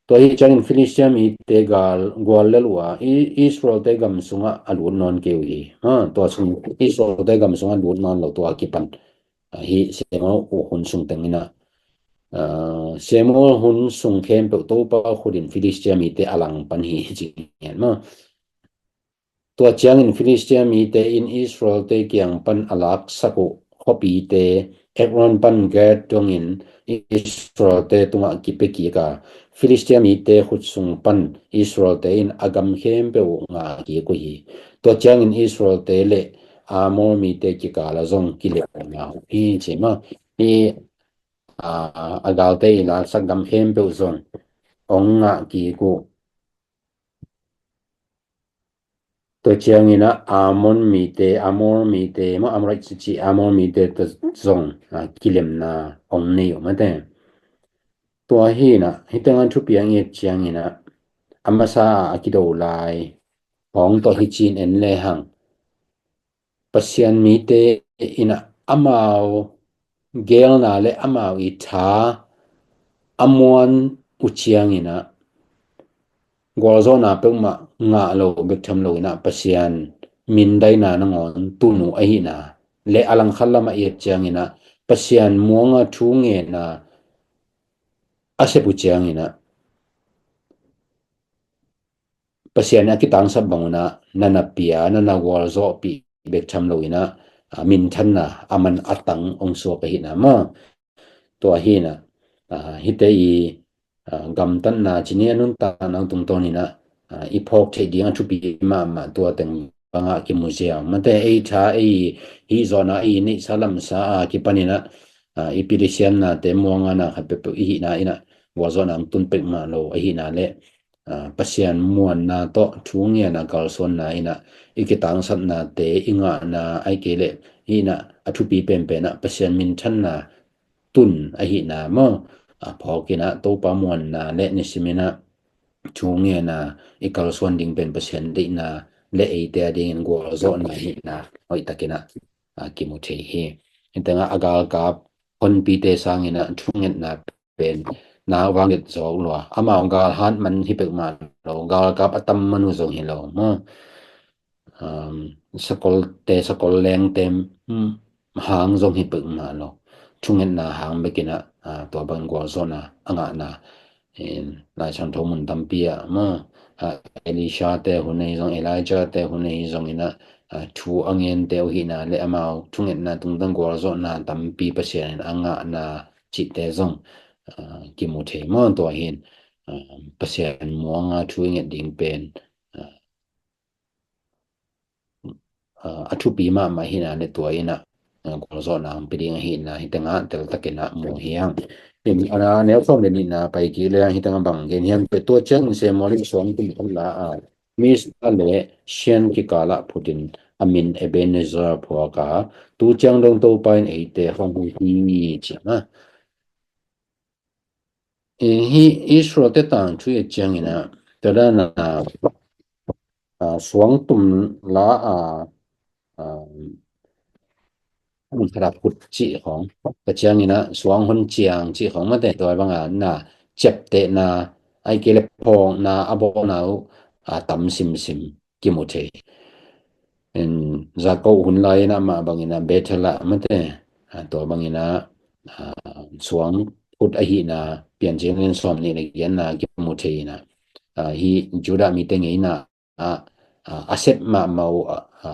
tua hi ciangin Filistia mite gal gual lel uh a, I-, Israelte gam sungah a lut nawn kei uh hi. Ha, tua sung Israelte gam sungah a lut nawn lo tua kipan, a, hi Samuel uh hun sung teng in ah, a, Samuel hun sung khempeuh Topa khut in Filistia mite a langpan hi ci ngiat maw. Tua ciangin Filistia mite in Israelte kiang pan a laksak uh khuapite, Ekron pan Gath dongin Israelte tungah kipia kik a, Filistia mite khut sung pan Israelte in a gam khempeuh uh ngah kik uh hi. Tua ciangin Israelte le Amor mite kikal ah zong kilemna uh hi ci maw. Hi, a, a galte i laksak gam khempeuh zong hong ngah kik uh. Tua ciangin ah Ammon mite, Amor mite maw, Amorite cih Amor mite tawh zong, a, kilemna hong nei uh mate. Tua hi in ah, hi teng ah thupi a nget ciangin ah, a masa a kido lai hong tawh hi ci-in en lehang, Pasian mite in ah amau geelna le amau i tha a muan uh ciangin ah, gualzawhna peuhmah ngah lo bek tham lo in ah Pasian mindaina nangawn tun uh ahihna le a langkhat lamah i et ciangin ah Pasian muanga thu ngenna a sep uh ciangin ah Pasian in a kitangsap bang un ah na na pia, na na gualzawhpih bek tham lo in ah, a, minthanna a man a tang hong suak ahihna maw. Tua hi in ah, a, hihte i, a, gamtatna, cih ni a nuntakna tungtawn in ah, a, i phawk theih ding a thupi mahmah tua teng bangah kimu ziau mate. Ei tha, ei hih zawhna, ei neihsa lamsa a kipan in ah, a, i pilisiamnate muanga na khat peuhpeuh i hihna in ah gualzawhna hong tun pek mah lo ahihna le, a, Pasian muanna tawh thu ngenna kalsuanna in ah i kitangsapnate i ngahna ahih kei leh hi in ah a thupi penpen ah Pasian minthanna tun ahihna maw. A phawk in ah Topa muanna le nisim in ah thu ngenna i kalsuan ding pen Pasian deihna le eite a dingin gualzawhna ahihna hoihtakin ah, a, kimu thei hi. Hi teng ah a galkap honpite sangin ah thungetna pen na vang et zawk lua. Amau gal hat man hi pek mah lo, galkap a tam man uh zong hi lo maw. Um, sakolte, sakol lengte, hmm, hang zong hi pek mah lo. Thungetna hang bekin ah, a, tua bang gualzawhna a ngahna. In, Lai Siangtho mun tampi ah maw, a, Elisha te hun ahi zong, Elijah te hun ahi zong in ah, a, thu a ngente uh hihna le amau thungetna tungtang gualzawhna tampi Pasian in a ngahna cihte zong, a, kimu thei maw. Tua hi in, a, Pasian muanga thu i nget ding pen, a, a, a thupi mahmah ahihna le tua in ah, a, gualzawhna hong pia ding ahihna hi teng ah teltakin ah mu hi hang. In, a, neu sawm le nihna pai kik le hang hi teng ah bang gen hiam cih leh, tua ciangin Samuel in suangtum khat la a, Mizpa le Shen kikalah phut in a min Ebenezer phuak a, tu ciang dong Topa in eite hong huh hi ci a. I, hih Israel-te tangthu i et ciangin ah, tua dan a, a, suangtum la a, a, hon khat a phut cih khawng, tua ciangin ah suang hon ciang cih khawng mate, tua bang a na ciaptehna, ahih kei leh phawkna a bawlna uh, a, tam simsim kimu thei. In, Jakob hun lai in ah mah bangin ah Bethel ah mate, a, tua bangin ah, a, suang phut ahihna Piancil in sawm nih le giatna kimu thei in ah, a, hih Judah mite ngeina ah, a, a sep mahmah uh, a, a,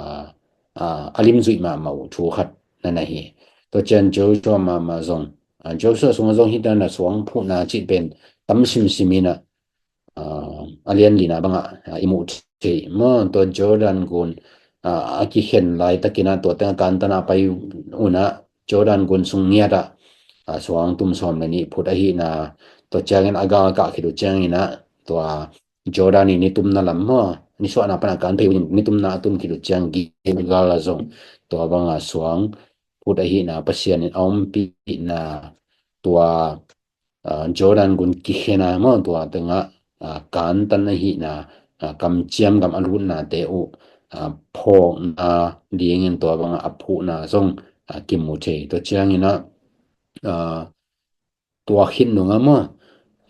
a, a limzuih mahmah uh thu khat na na hi. Tua ciang Joshua mahmah zong, a, Joshua sungah zong hih dan a suang phuhna cih pen tam simsim in ah, a, a lian lina bangah, a, i muh thei maw. Tua Jordan gun, a, a kikhen laitakin ah tua teng a kantan a pai un ah Jordan gun sung ngiat ah, a, suangtum sawm le nih phut ahihna, tua ciangin a galkah khit uh ciangin ah tua Jordan i nitumna lam maw, nisuahna pan a kan phei uh in nitumna a tun khit uh ciang Gilgal ah zong tua banga suang phut ahihna, Pasian in a ompihna tua, a, Jordan gun kikhen a maw, tua tengah, a, kantan ahihna, a, kamciam gam a lutnate uh, a, phawkna dingin tua bangah a phuhna zong, a, kimu thei. Tua ciangin ah, a, tua khit nungah maw,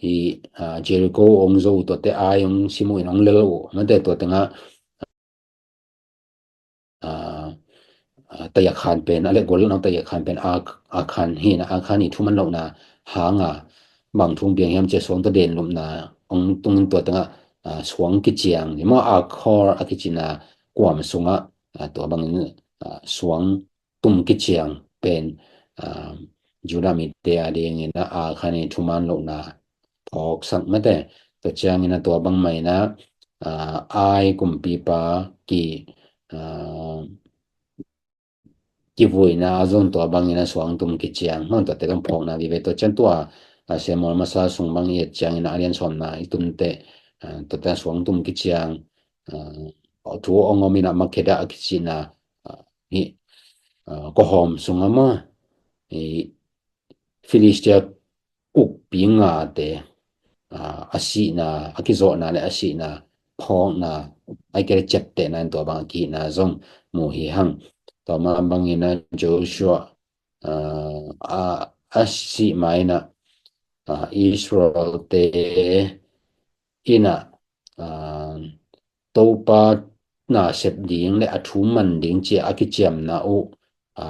i, a, Jericho ong zo uh, tuate Ai ong sim uh in ong lel uh, mate, tua tengah, a, a, tayakhan pen, a le gol nang tayakhan pen, a, a khan hi na, a khan i thuman lohna hanga bang thu piang hiam ci a, suang tawh den lupna ong tungin tua tengah, a, suang kiciang ni maw, a khor a kicina kuam sungah, a, tua bangin, a, suang tum kiciang pen, a, Judah mite a dingin a, a khan i thuman lohna phawksak mate. Tua ciangin a tua bangmah in a, a, Ai kumpipa ki, a, kivuina a zong tua bangin a suang tum kiciang. Hmang tuate kan phawkna vive tua ciang tua, a, Samuel masa sung bang i et ciangin a lian sawmna i tunte, a, tuate suang tum kiciang, a, thu ong om in a Makeda a kicina, a, hi, a, kawhawm sungah maw, i Filistia ukpi ngate, a, a sihna, a kizawhna le a sihna phawkna, a kele ciaptehna in tua bang a kihihna zong mu hi hang. Tua mah bangin a Joshua, a, a, a sih ma in a, a, Israel-te in a, a, Topa nasep ding le a thu man ding ci a a kiciamna uh, a,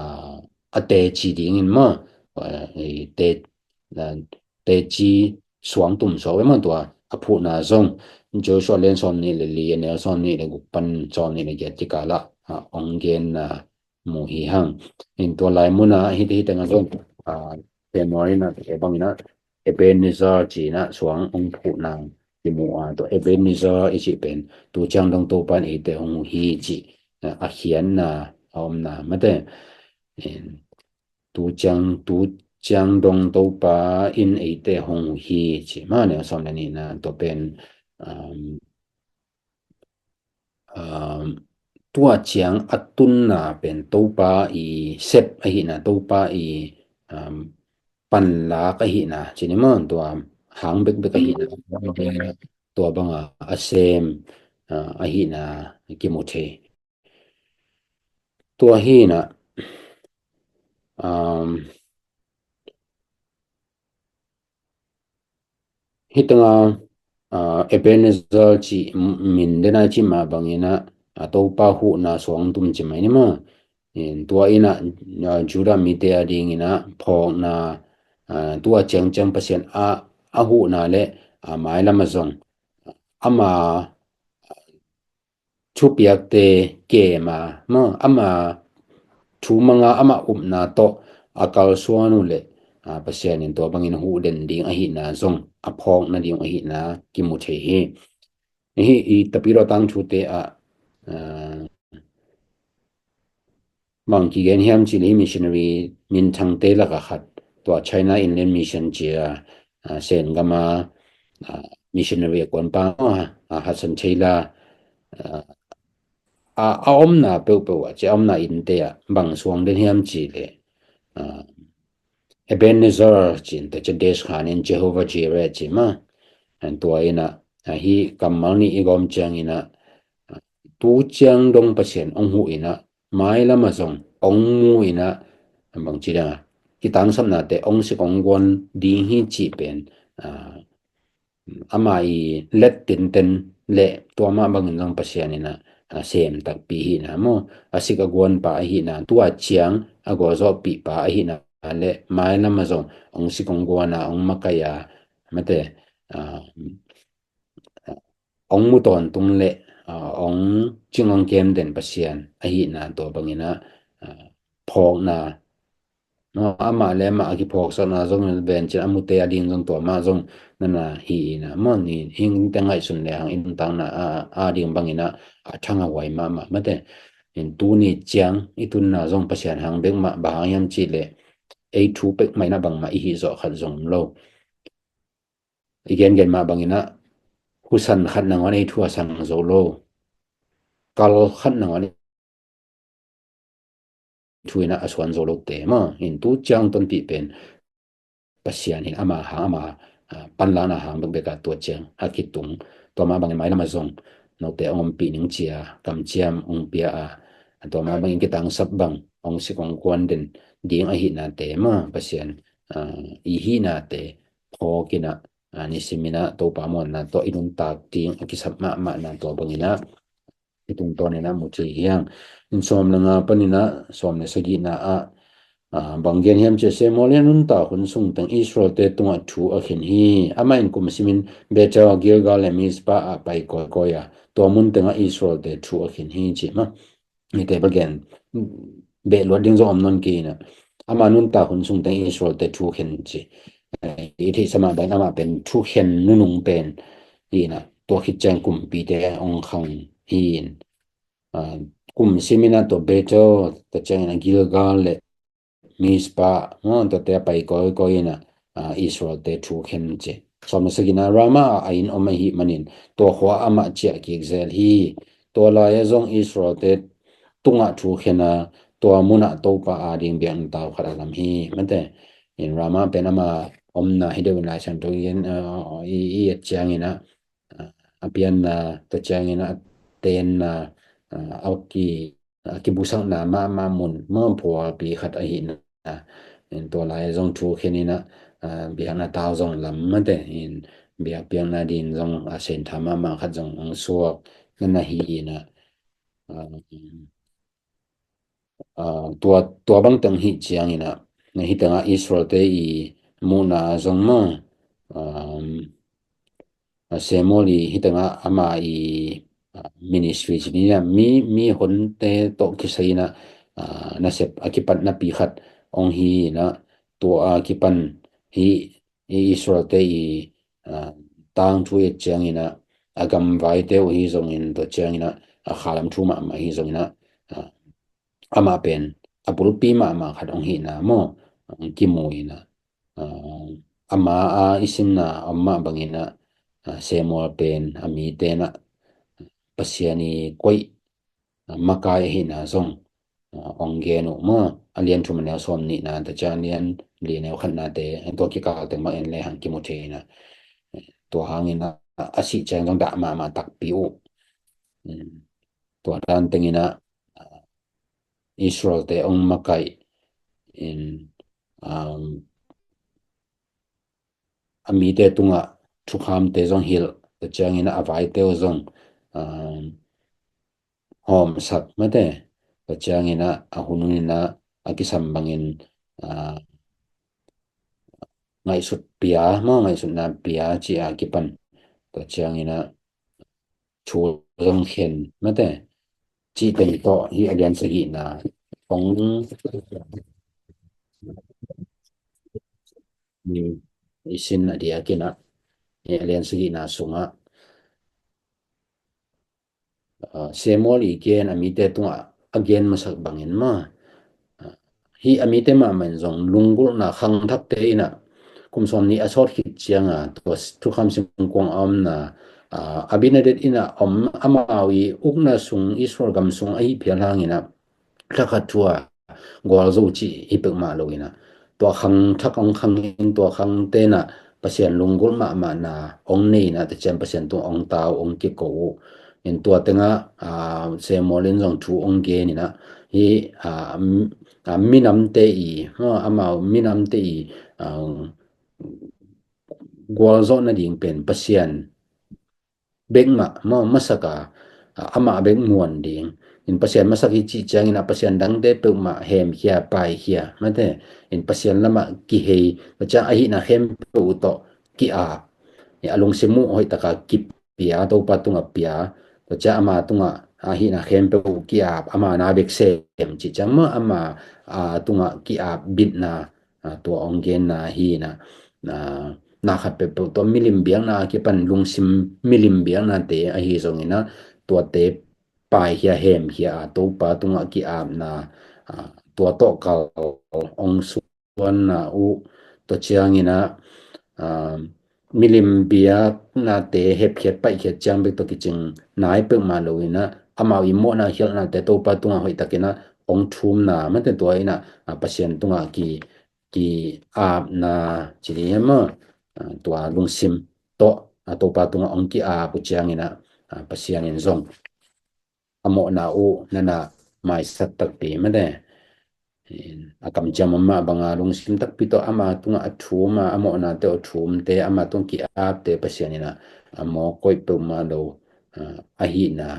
a teci dingin maw, a, i te, a, teci suang tum suak ve maw, tua a phuhna zong Joshua lian sawm nih le li, a neu sawm nih le guk pan sawm nih le giat kikal ah, a, ong genna mu hi hang. In tua lai munah hih, hih tengah zong, a, Samuel in a, e bangin a, Ebenezer ci-in a suang ong phuhna kimu a, tua Ebenezer i cih pen tu ciang dong Topa in eite hong huh hi cih, a, a khiatna a omna mate. In tu ciang, tu ciang dong Topa in eite hong huh hi cih mah, neu sawm le nihna tua pen, um, um, tua ciang a tunna pen Topa i sep ahihna, Topa i, um, panlak ahihna ci ni maw, tua hang bekbek ahihna, tua banga a sem, a, ahihna kimu thei. Tua hi na, um, hih tengah, a, Ebenezer cih min dena cih mah bangin a, a, Topa huhna suang tum ci mai ni maw. In tua in a, a, Judah mite a dingin a phawkna, a, tua ciangciang Pasian a, a huhna le, a, mailam a zong ama thupiakte kem a, maw, ama thu mang a, ama upna tawh a kalsuan uh leh, a, Pasian in tua bangin huh den ding ahihna zong a phawk nading uh ahihna kimu thei hi. Hih i Tapidaw tangthute ah, a, bang kigen hiam cih leh missionary minthangte lakah khat, tua China Inland Mission ci a, a, Sen gam a, a, missionary a kuanpa, a, Hudson Taylor, a, a, a omna peuhpeuh ah, ci a omna innte ah bang suang den hiam cih leh, a, Ebenezer ci-in, tua ci a Desh khan in Jehovah Jireh ci mah. An tua in a, a, hih kammal nih i gawm ciangin a, a, tu ciang dong Pasian ong huh in a, mailam a zong ong mu in a, bangci dang a, kitangsapnate ong sik ong guan ding hi cih pen, a, ama i let tinten le tua mah bangin zong Pasian in a, a, sem takpi hi na maw, a sik a guanpa ahi na, tua ciang a gualzawhpihpa ahi na le mailam a zong ong sik ong guan a, ong makaih a, mate, a, ong mu tawntung le, a, ong cing ong kem den Pasian ahi na, tua bangin a, a, phawkna, no, amah le amah a kiphawksakna zong in vencin a mute a ding zong tua mah zong nana hi in a maw, ni hing te ngaihsun le hang i nuntakna a, a ding bangin a, a thang a huai mahmah mate. In tuni ciang i tunna zong Pasian hang bek mah, bang hang hiam cih leh ei thu pek mah in a bangmah i hih zawh khat zong om lo. I gengen mah bangin a, husan khat nangawn ei thu a sang zo lo. Kal khat nangawn thu in a, a suan zo lote maw. In tu ciang tonpih pen Pasian in ama hang ama, a, panlakna hang bekbek a tua ciang a kitung. Tua mah bangin mailam a zong note ong ompih ning ci a kamciam ong pia a, tua mah bangin kitangsap bang hong sik hong kuan den ding ahihnate mah Pasian, ah, i hihnate phawk in ah, ah, nisim in ah Topa muanna tawh i nuntak ding a kisap mahmahna tua bangin ah i tungtawn in ah mu thei hi hang. In sawm le nga panin ah sawm le sagihna ah, ah, bang gen hiam cih leh Samuel in a nuntak hun sung teng Israelte tungah thu a khen hi. Amah in kum simin Bethel, Gilgal le Mizpah ah pai kawikawi a, tua mun tengah Israelte thu a khen hi ci mah. Hihte bel gen beh luat ding zong om nawn kei in ah, ama nuntak hun sung teng Israelte thu khen ci. Eh, i theihsa mah bangin amah pen thu khen nunung pen hi in ah, tua khit ciang kumpite hong khang hi in, ah, kum simin ah tua Bethel, tua ciangin ah Gilgal le Mizpah, maw, tuate a pai kawikawi in ah, ah, Israelte thu khen ci. Sawm le sagihna, Ramah ah a inn om ahih manin tua khua amah ciah kik zel hi. Tua lai-ah zong Israelte tungah thu khen a, tua munah Topa ading biakna tau khat a lam hi. Mate, in Ramah pen ama omna hi deuh in Lai Siangtho i, ah, i, i et ciangin ah, ah, a pianna, tua ciangin ah a tenna, ah, a ki, a kibusakna mahmah mun, mah phualpi khat ahihna. In tua lai zong thu khen in ah, ah, biakna tau zong lam mate, in biak piakna ding zong a sentha mahmah khat zong hong suak na na hi in ah, ah, ah, tua, tua bang teng hi ciangin ah, na hi tengah Israelte i muhna zong mah, um, ah, Samuel i hi tengah ama i, ah, ministry ci ni ah, mi, mi honte tawh kisai in ah, ah, nasep a kipatnapi khat hong hi in ah, tua a kipan hi i Israelte i, ah, tangthu i et ciangin ah, a gamvaite uh hi zongin, tua ciangin ah, a khalam thu mahmah hi zongin ah, ah, amah pen a bulpi mahmah khat hong hihna maw, hong kimu in ah, ah, ama a i sinna om mah bangin ah, ah, Samuel pen a mite in ah Pasian i koih, ah, makai ahihna zong, ah, hong gen uh maw. A lian thum a neu sawm nihna, tua ciang a lian li a neu khatnate, tua kikal teng mah en le hang kimu thei in ah, tua hangin ah a sih ciang zong dah mahmah takpi uh. Hmm. Tua dan teng in ah, ah, Israelte hong makaih in, um, a mite tungah thukhamte zong hilh, tua ciangin ah a vaite uh zong, um, hawmsak mate, tua ciangin ah a hun hun in ah a kisam bangin, ah, ngaihsut pia maw, ngaihsutna pia ci a kipan, tua ciangin ah thu zong khen mate, cih teng tawh hi a lian sagihna hong i sin a diakin ah, hi a lian sagihna sungah, ah, Samuel i gen a mite tungah a gen masak bangin mah, ah, hi a mite mahmah in zong lunggulhna khangthakte in ah kum sawm nih a sawt khit ciang a, tua thukham singkuang a omna, ah, Abinadab in ah om, amau i ukna sung Israel gam sung ahi phial hangin ah, thakhat thu a gualzo cih hi peuhmah lo in ah, tua khangthak hong khang in, tua khangte in ah Pasian lunggulh mahmahna hong nei in ah, tua ciang Pasian tung hong tau, hong kiko uh. In tua tengah, ah, Samuel in zong thu hong gen in ah, hi, ah, m-, ah, minamte i, ah, amau minamte i, ah, gualzawh nading pen Pasian bek mah, maw, masak a, ah, amah bek muan ding. In Pasian masak hi cih ciangin ah Pasian dangte peuhmah hemkhia, paikhia mate, in Pasian lamah kihei, tua ciang ahihna khempeuh uh tawh ki-ap, a lungsim uh hoih taka kipia, Topa tungah pia, tua ciang ama tungah ahihna khempeuh uh ki-ap, ama na bek sem cih ciang maw, ama, ah, tungah ki-ap bitna, ah, tua hong genna hi in ah, ah, na khat peuhpeuh tua milim biakna a kipan lungsim milim biaknate ahi zongin ah, tuate paikhia, hemkhia a, Topa tungah ki-apna, ah, tua tawh kal hong suanna uh, tua ciangin ah, ah, milim biaknate hepkhiat, paihkhiat ciang bek tawh kicing nai peuhmah lo in ah, amau i mawhna khialhnate Topa tungah hoihtakin ah hong thumna mate, tua in ah, ah, Pasian tungah ki, ki-apna ci ding hiam maw? Ah, tua lungsim tawh, ah, Topa tungah hong ki-ap uh ciangin ah, ah, Pasian in zong a mawhna uh na na maisak takpi mate. A kamciam om mah banga lungsim takpi tawh ama tungah a thum a, a mawhnate a thumte, ama tungah ki-apte Pasian in a, a mawk koih peuhmah lo, a, ahihna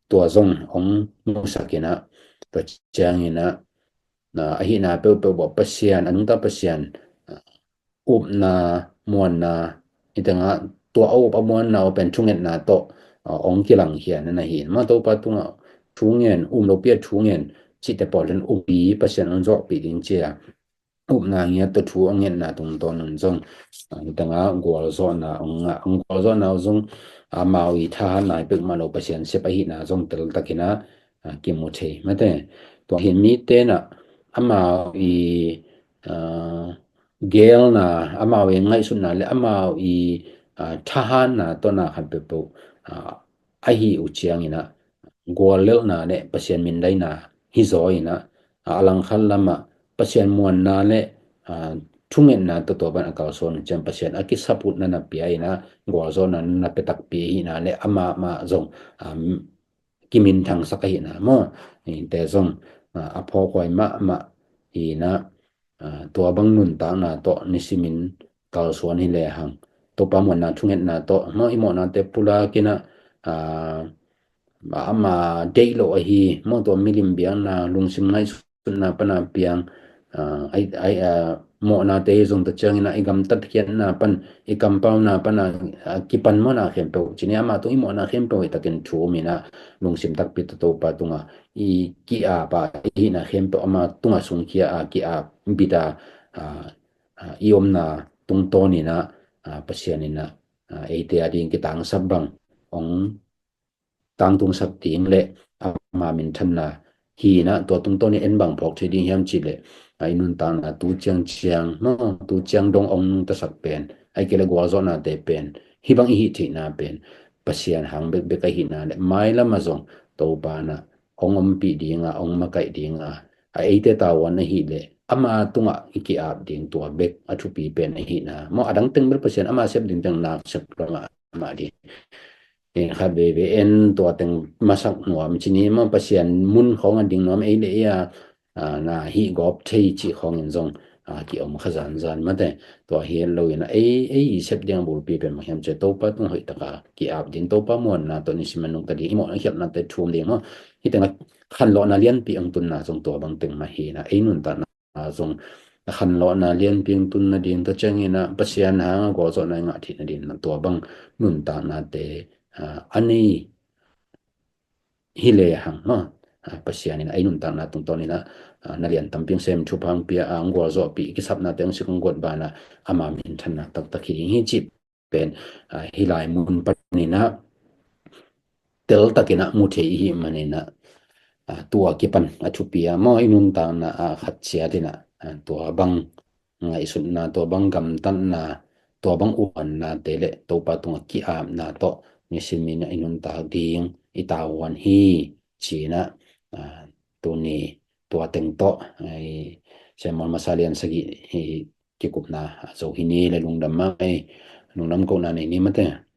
tua zong hong musak in a, tua ciangin a, na, ahihna peuhpeuh bawh Pasian, a nungta Pasian, a, upna, muanna, i tengah tua a up a muanna uh pen thungetna tawh, a, hong kilangkhia na hi. Mah Topa tungah thungen, um lopi a thungen, cihte pawl in uppi Pasian hong zawhpih ding cia. Upna ngiat tawh thu a ngetna tungtawn un zong, a, i tengah gualzawhna hong ngah, hong gualzawhna uh zong, a, amau i thahatna hi peuhmah lo Pasian sep ahihna zong teltakin a, a, kimu thei mate. Tua hin mite na amau i, a, geelna, amau i ngaihsutna le amau i, a, thahatna tawh na khat peuhpeuh, a, ahi uh ciangin a, guallelhna le Pasian mindaina hi zaw in a, a langkhat lamah Pasian muanna le, a, thungetna tawh tua bang a kalsuan uh ciang Pasian a kisaputna na pia in a, gualzawhna na pia takpi ahihna le amah mah zong, a, kiminthangsak ahihna maw, te zong, a, a phawkhuai mahmah hi in a, a, tua bang nuntakna tawh nisimin kalsuan hi lehang, Topa muanna thungetna tawh maw, i mawhnate pulak in a, a, ama deih lo ahi maw, tua milim biakna, lungsim ngaihsutna pana piang, a, ai, ai, a, mawhnate hi zong tua ciangin a, i gamtatkhiatna pan, i kampauna pana, a, kipan mawhna khempeuh cih ni, ama tung i mawhna khempeuh hi takin thum in a, lungsim takpi tawh Topa tunga i ki-ap a, i hihna khempeuh ama tunga sungkhia a, ki-ap bit a, a, a, i omna tungtawn in a, a, Pasian in a, a, eite a ding kitangsap bang hong tangtungsak ding le ama minthanna hi in a, tua tungtawn in en bang phawk thei ding hiam cih leh, a, i nuntakna tu ciangciang maw, tu ciang dong hong nungtasak pen, ahih kei leh gualzawhnate pen, hih bang i hih theihna pen Pasian hang bekbek ahihna le mailam ah zong Topa in a hong ompih ding a, hong makaih ding a, a, eite tavuan ahih leh ama tungah i ki-ap ding tua bek a thupi pen ahihna maw, a dang teng bel Pasian ama sep ding teng nak sep lo mah, mah ding. Khat veivei en tua teng masak nuam cih ni maw, Pasian mun khawng a ding nuam ei le ei a, a, na hih gawp thei cih khawngin zong, a, ki-om kha zanzan mate. Tua hi lo in a, ei, ei i sep ding a bulpi pen mah hiam cih leh Topa tung hoih taka ki-ap ding, Topa muanna tawh nisim a nungta ding, i mawhna khialhnate thum ding maw. Hih tengah khanlawhna lianpi hong tunna zong tua bang teng mah hi in a, ei nuntakna zong khanlawhna lianpi hong tun nading, tua ciangin a Pasian hang a gualzawhna i ngah theih nading tua bang nuntaknate, a, a nei hi lehang maw, a, Pasian in a ei nuntakna tungtawn in a, a, na lian tampi hong sem, thupha hong pia a, hong gualzawhpih, kisapnate hong sik hong guat banah ama minthanna taktak hi ding hi cih pen, a, hih lai mun panin a teltakin a mu thei i hih manin a, a, tua kipan a thupi a maw, i nuntakna a khat ciat in a, a, tua bang ngaihsutna, tua bang gamtatna, tua bang uannate le Topa tungah ki-apna tawh nisimin a i nuntak ding i tavuan hi ci in a, a, tuni tua teng tawh, a, i sermon masa lian sagih i kikupna a zo hi ni le, lungdam mai, lungdam kohna nei ni mate.